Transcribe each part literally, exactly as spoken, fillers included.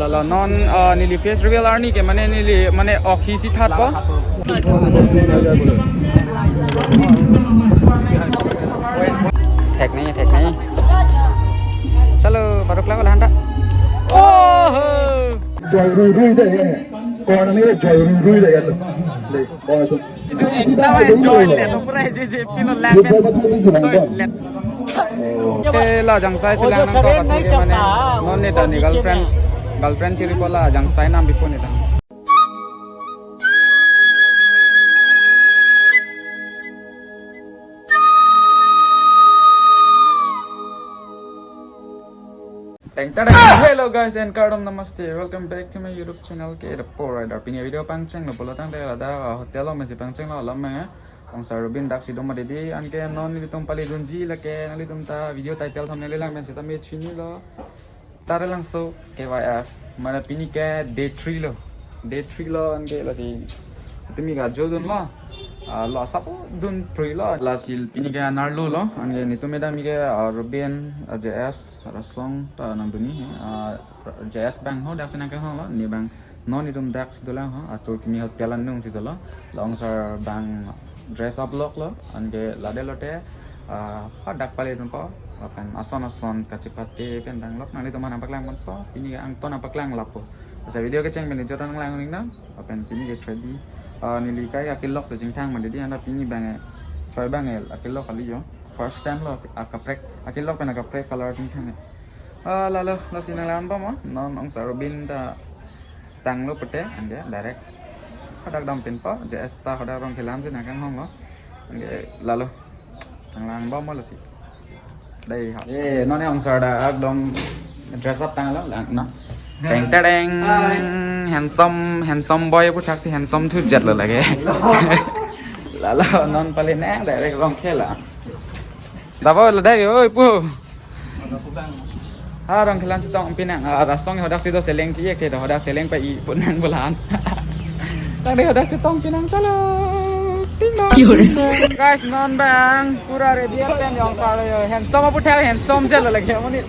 Lalo non, uh, neli face reveal arni ke mane neli mane ok hi si thatpo. Thek nai, thek nai. Chalo, paruk lago lahan ta. Oh! Joy Rui Rui de, ya. Corner ni Joy Rui Rui de, ya. Le, bola tu. Ekdom enjoy le, to pura je je pino lapen. Toi let. Eh, la jangsai chelang nangkok athe ke mane non ne ta ne girlfriend, girlfriend chiripo, la jangsai nam bipo ne ta. Teng ta teng. Hello guys and kardom namaste. Welcome back to my YouTube channel K the Poor Rider. Pini video pangcheng lo pulo tangte ladak, ah, hotel lo mesi pangcheng lo alam me. Ongsar Rubin daksi do ma didi, anke non nelitum palidunji lake nanglitum ta video title thumbnail lang men seta me chinilo. Taralangso K Y F. Mane pini ke day three lo. Day three lo anke lasi. Tumi ga jo dun lo. Ah, lo sapo dun three lo. Lasi pini ke anar lo lo. Anke netum meda mi ke, ah, Rubin, ah, J S, Rasong ta nangdun he. Ah, J S abang ho daksi nangkehong lo. Ne abang non netum daksi dolang ho. Atur kimi hotel anung si dolo. La ongsar abang dress up lok lo. Anke lade lote, ah, hadak pale dunpo. Lapen ason ason kachepate pen danglok. Nanglitum aphan nangpaklang ponpo. Pini ke angton nangpaklang lapu. Asa video kecheng pen jota nanglang ning nang. Lapen pini ke thredi, ah, neli kai akelok si chingthang ma didi, anta pini abang e, choi abang e akelok kali yo. First time lo akaprek, akelok pen akaprek color chingthang e. Ah, lalo, lasi nanglang ponpo mo, non ongsar Rubin ta tanglo pute, anke direct hadak dam pinpo, J S ta hadak Rongkhelan si nangkehong lo. Anke lalo, nanglang ponpo mo lasi. Dei ha. Eh, non ne ongsar dak dong dress up tanglo lang, no? Teng tereng. Hi. Handsome, handsome boy pu thaksi handsome thu jet lo lake. Lalo non pale nang direct Rongkhelan. Dabo lo dai, oi pu. Ha, Rongkhelan chetong pinang, ah, Rasong hadak si do seleng chi ek te do hadak seleng pa i punang bulan. Tangte hadak chetong pinang chalo. Ding dong. Guys, non abang pura ready pen ongsar yo. Handsome apu thap handsome jalo lagi mo ne.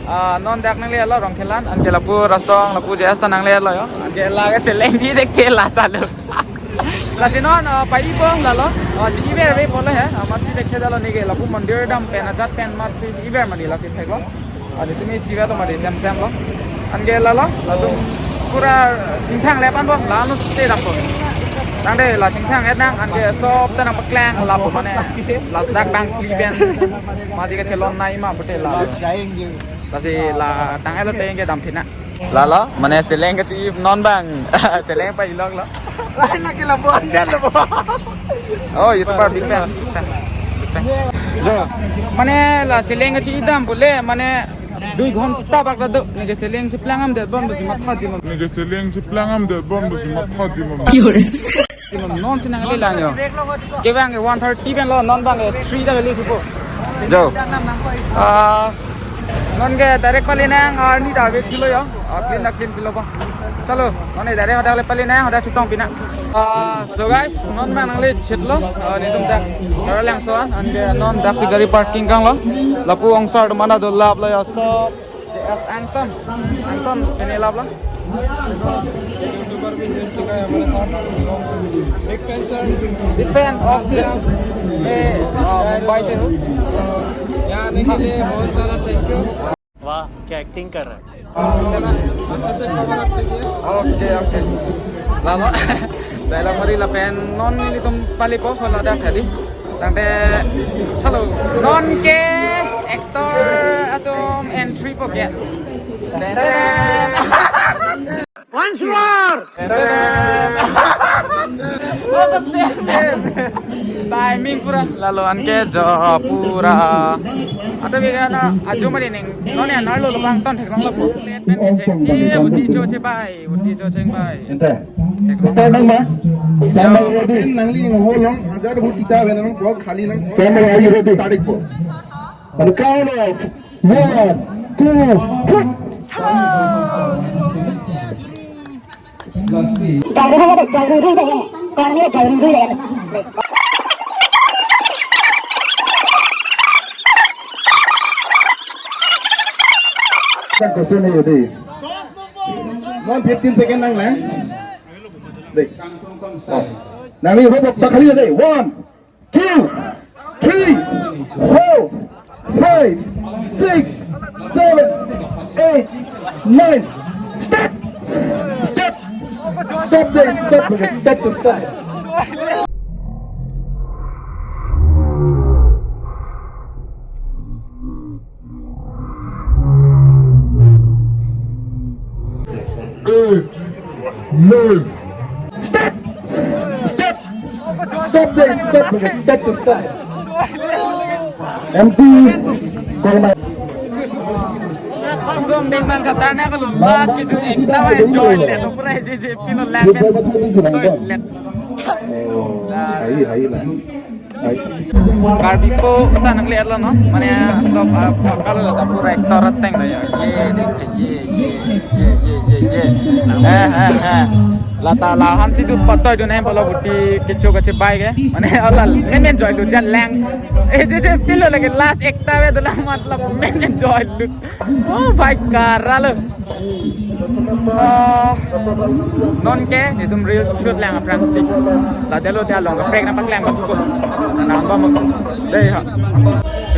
Ah, non dak nanglelo Rongkhelan, anke lapu Rasong, lapu J S ta nanglelo yo. Anke lake seleng chi dekke la talo. Lasi non, ah, pa-ipo lalo, ah, chi-iver ve pulo he, ah, matsi dekke dalo ne ke lapu mondir dam pen ajat pen matsi chi-iver ma dei lasi theklo. Ah, di simi siva to ma dei sem sem lo. Anke lalo, latum pura chingthang le ponpo, la anu te dampo. Tangte la chingthang et nang, anke sop ta nangpaklang lapu mane, ladak bang kli pen, matsi kachelon nai ma pute la. Lasi la tang elo te anke dam phi nang. Lalo, mane seleng kachi-i non abang. Seleng pa-ilok lo. Lain lagi lo, bon dia lo. Oh, YouTuber big fan. Big fan. Big fan. Jo. Mane la seleng kachi-i dam pule, mane dui ghonta bak la do. Ne ke seleng cheplang am det bom besi matha di lo. Ne ke seleng cheplang am det bom besi matha di lo. Non si nanglelang yo. Ke abang ke one thirty pen lo, non abang ke three ta kali thupo. Jo. Ah, non ke direct pali nang arni ta ave thilo yo. Ah, clean ta clean thilo po. Chalo, non ke direct hadak le pali nang, hadak chetong phi nang. Ah, so guys, non abang nangle chet lo. Ah, netum dak Taralangso an, anke non daksi gari parking kang lo. Lapu ongsar atum anta dolap lo yo, so. J S Angton. Angton, sini lap lo. Big fan of the, eh, uh, Mumbai se ho. यहाँ आने के लिए बहुत सारा thank you। वाह, क्या एक्टिंग कर रहा है। अच्छे से cover up कीजिए। Okay, okay. Lalo, dai lang mari lapen non nelitum palipo holo dak tadi. Tangte, chalo, non ke actor atum entry po ke. Once more. Timing pura. Lalo anke jo pura. Ata bega na aju mari ning. Non ya narlo lo bang ton theklong lapo. Pen ke cheng si undi jo che bai. Undi jo cheng bai. Ente. Start nang ma. Time ready. Nangli ngo long hajar vote kita ave nang ko khali nang. Time ready. Tarik po. On the count of one, two, three. Jai Rui Rui de, Jai Rui Rui de, Jai Rui Rui de. Question hai de. Fifteen second nanglang. Dei. Oh. Nangli hobo pakhali dei. One, two, three, four, five, six, seven, eight, nine. Stop! Stop! Stop dei, stop, stop, stop. Eight, nine. Stop! Stop! Stop dei, stop, stop, stop. M P, Korma. Langsung ding bang kata na kalau last ke jung ekta enjoy le, to pura je je pino lang. Toilet. Hai, hai lah. Karbi po ta nangli-etlo non, mane sob, ah, vocal lo ta pura actor ateng lo ya. Ye, dekhe, ye, ye, ye. Eh, eh, eh. Lata lahan si dut patoi dun hem palo buti kecho kachebai ke. Mane alal, men enjoy dun jan lang. Eh, je, je, pilo lagi last ekta ve dula matlab men enjoy dun. Oh, bhai, kara lo. Ah, non ke, netum reel shoot lang aphrangsi. Ladak lo dia along kaprek nangpaklangpo. Nang bang dei ha.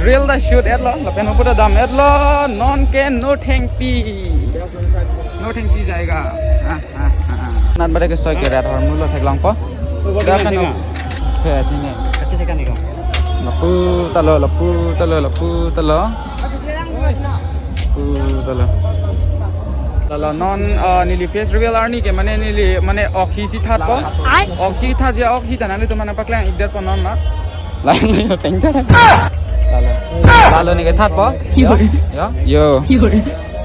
Reel ta shoot-etlo, lapen hopu ta dam-etlo, non ke Nothengpi. Nothengpi jaiga. Ah, ah, ah, ah. Nat bade ke soi ke rat hormu lo theklongpo. Dak kan. Che, sini. Kachi sekan iko. Lapu ta lo, lapu ta lo, lapu ta lo. Lapu ta lo. Lalo non, ah, neli face reveal arni ke mane neli mane ok hisi thatpo. Ai. Ok hi that ja, ok hi ta nanglitum aphan nangpaklang-ikdetpo non ma. Lalo, lalo, tengcha. Lalo. Lalo ne ke thatpo. Yo. Yo. Yo. Yo.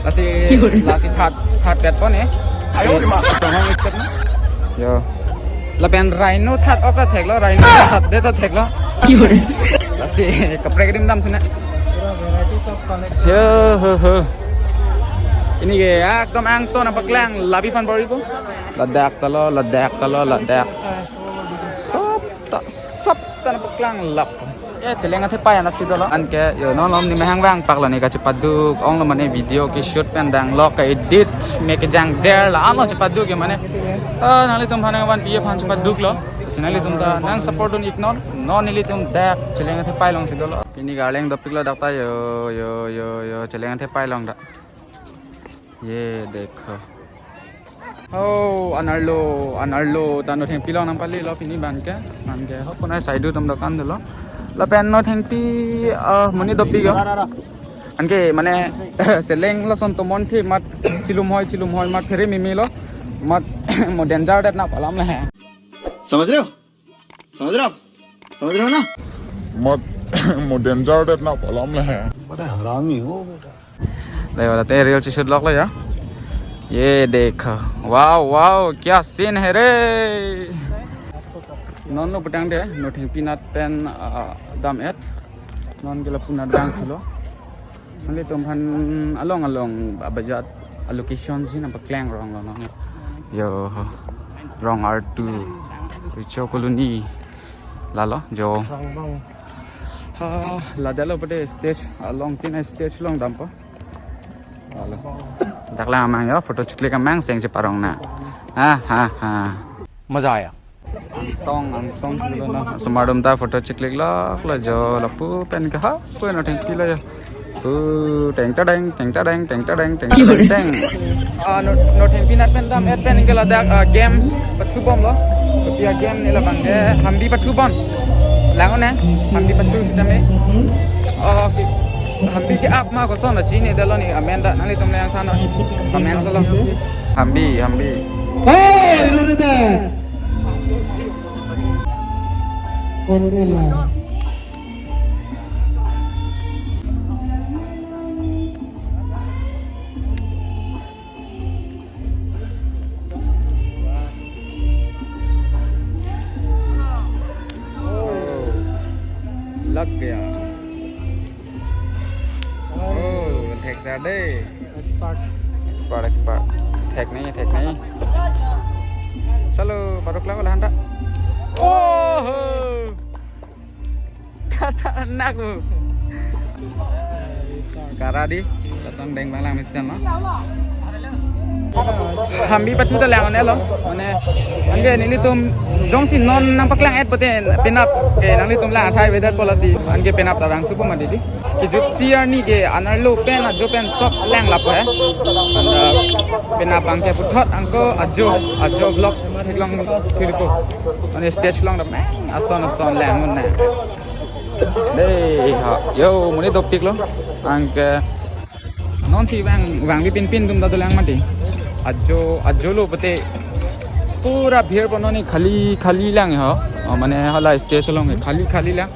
Lasi, lasi that, that petpo ne. Ayo, ma. Yo. Lapen rhino that-ok ta theklo, rhino thatdet ta theklo. Lasi kaprek rim dam suna. Yo, ho, ho. Pini ke ekdom angton nangpaklang labi aphan bor-ipo. Ladak ta lo, ladak ta lo, ladak. Sob ta, sob ta nangpaklang lap. Eh, cheleng athepai anat si dolo. Anke, yo, non lom ne mehang vangpaklo ne kachepaduk. Ong lo mane video ke shoot pen dang lo ka edit me kejangder la anlo chepaduk ke mane. Ah, nanglitum aphan nangvanpi aphan chepaduklo. Si nanglitum ta nang support dun-ik non. Non nelitum dak cheleng athepai along si dolo. Pini ke arleng dopiklo dak ta yo, yo, yo, yo, cheleng athepai along dak. Ye dekho. Oh, anerlo, anerlo ta Nothengpi along nangpalilo pini abang ke. Abang ke ho punai saidu atum dokan dolo. Lapen Nothengpi, ah, monit dopik yo. Anke mane seleng lason tomon the mat chilumhoi, chilumhoi mat phere meme lo. Mat mo danger det nangpalam le he. समझ रहे हो? समझ रहे हो आप? समझ रहे हो ना? मत, मो danger det nangpalam le he. बड़ा हरामी हो बेटा। Dei, wala te reel chishoot loklo ya. Ye dekho. Wow, wow, kya scene hai re. Non lo putang de, Nothengpi nat pen, ah, dam-et. Non ke lapu nat vangthulo. Nanglitum aphan along along abajat a location si nangpaklang rong lo non. Yo, rong R two. Richo Colony. Lalo, jo. Ha, ladak lo pade stage, along tin stage along dampo. Lalo. Dak lang amang yo, photo chiklik amang seng cheparong na. Ha, ha, ha. मजा आया। Angsong, angsong dolo na. Osomar atum ta photo chiklik loklo jo lapu pen ke ha, pu Nothengpi lo jo. Pu teng ta deng, teng ta deng, teng ta deng, teng ta deng, teng. Ah, No, Nothengpi nat pen dam-et pen ke ladak, ah, games pathu bomlo. Kopi a-game ne labang ke hambi pathu bom. Lang-o ne, hambi pathu sitame. Oh, okay. Hambi ke ap ma koson na chini dalo ne amen ta nanglitum le nangthan comment solo. Hambi, hambi. Hey, Rorida! Rorida. Oh, lag gaya. Oh, thek sa de. Expert. Expert, expert. Thek nahi, thek nahi. Chalo, parok lago lahan ta. Oh! Kata anak bu. Kara di, lason deng bang lang mesen lo. Hambi pathu ta lang-un-elo. Mane, anke nelitum jongsi non nangpaklang-et pute penap ke nanglitum lang athai avedet po lasi. Anke penap ta vangthupo mati di. Kejutsi arni ke anerlo pen ajo pen sok lang lapu he. Anta penap abang ke puthot anke ajo, ajo vlogs theklong thiripo. Mane stage along ta meng ason ason lang-un-e. Dei ha, yo, monit dopiklo. Anke nonsi vang, vangpi pinpin atum ta dolang mati. Ajo, ajolo pute pura bhir po, non khali khali lang ho. Oh, mane hala stage along khali khali lang.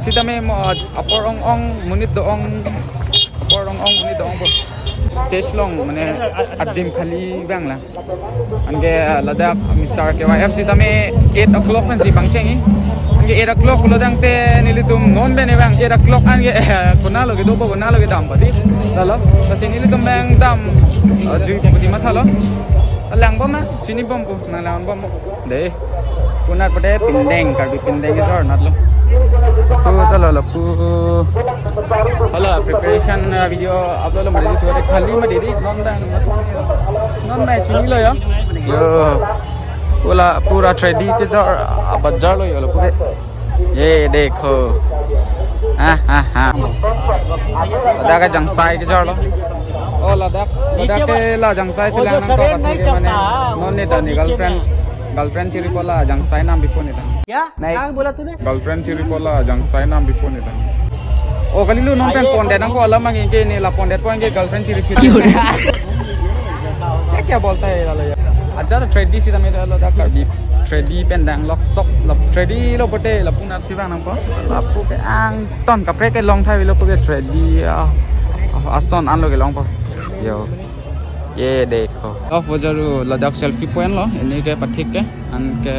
Sitame mo apor ong ong, monit do-ong, apor ong ong, monit do-ong po. Stage along mane adim khali vang lang. Anke ladak Mister K Y F sitame eight o'clock pensi pangcheng-i. Anke eight o'clock pulo tangte nelitum non pen vang eight o'clock anke konatlo kedo po, konatlo kedam pati. Lalo, lasi nelitum abang dam, eh, jui pangsi mathalo. Langbom ma, chinibom po, nanglangbom po. Dei. Konat pute pindeng, Karbi pindeng kejor natlo. Lapu ta lo, lapu. Hala preparation, uh, video upload lo mati di, sudah khali mati di, non dang. Non mai chinilo yo. Yo. Pura, pura three D kejor, uh, bajar lo yo, lapu ke. Ye dekho. Ha, ha, ha. Ladak ke jangsai kejor lo. Oh, ladak, ladak ke la jangsai chelang nangkok athe ke mane. Non ne ta ne girlfriend, girlfriend chiri po la jangsai nampipo ne ta. क्या? नहीं। क्या बोला तूने? Girlfriend chiri po la jangsai nampipo ne ta. Oh, kali lo non pen pondet nangpo alam abang ke ne la pondet po ke girlfriend chiri phi. क्या, क्या बोलता है ये वाला यार? Ajar three D sitame lo dak Karbi. Three D pen dang lok sok, lok three D lo pute lapu nat si vang nangpo. Lapu ke angton kaprek ke long thai lo pu ke three D, ah, ah, ason anlo kelong po. Yo. Ye dekho. Oh, bajaru ladak selfie point lo. Ini ke pathik ke. Anke,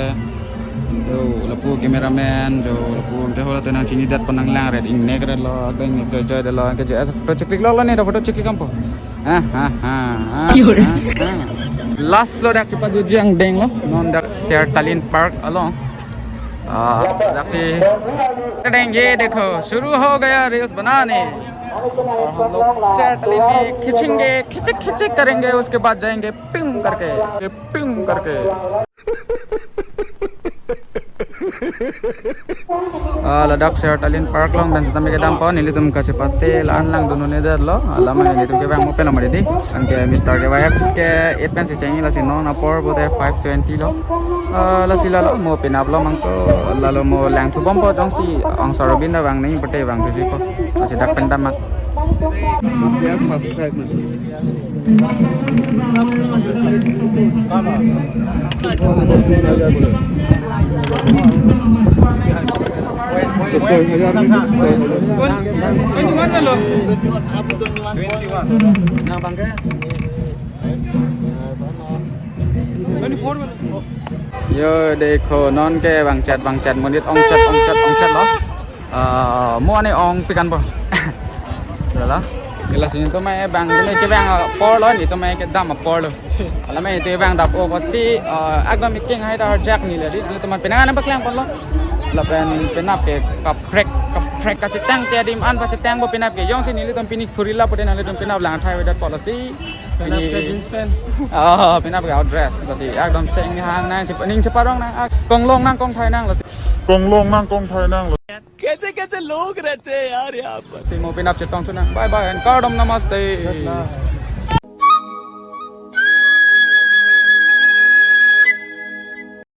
yo, lapu cameraman, yo, lapu ke hola tenang chinidet po, nanglang ret, ingnek ret lo, ada ingnek joy joy det lo, anke jo, eh, photo cheklik lo, lo ne, photo cheklik nangpo. Ah, ah, ah, ah, ah, ah. Last lo dak kipadu jang deng lo, non dak Sertalin Park along. Ah, dak si deng, ये देखो, शुरू हो गया रील्स बनाने। और हम लोग Sertalin में खींचेंगे, खिचक खिचक करेंगे, उसके बाद जाएंगे पिंग करके, पिंग करके। Ah, ladak Sertalin Park along pen sitame kedam po, nelitum kachepate la-an langdun un-edet lo. Alam nelitum kevang mo pen lo mati di. Anke Mister K Y F ke eight pensi cheng-i, lasi non apor pute five twenty lo. Ah, lasi lalo mo penap lo mangko, lalo mo langthubom po, jongsi ong Sarobin ta vang nangji pute vangthuji po. Lasi dak pen dam ma. Yo, dekho, non ke vangchet, vangchet, monit ongchet, ongchet, ongchet lo. Ah, mo ane ongpi kan po. Lalo. Lasi netum abang, netum kevang apor lo, netum kedam apor lo. Alam netum vang dap o kotsi, ah, ekdom iking hai dar jak ni le di. Netum penang nangpaklang pon lo. Lapen penap ke kaprek, kaprek kachetang te adim an pachetang po penap ke. Jongsi nelitum pini khuri la pute nelitum penap lang thai avedet po lasi. Penap ke jeans pant. Oh, penap ke outdress. Lasi ekdom seng hang nang, chep-, ning cheparong nang, ah, konglong nang, kongthai nang lasi. Konglong nang, kongthai nang lasi. कैसे कैसे लोग रहते हैं यार यहाँ पर। Si mo penap chetong thu nang. Bye bye and kardom, namaste.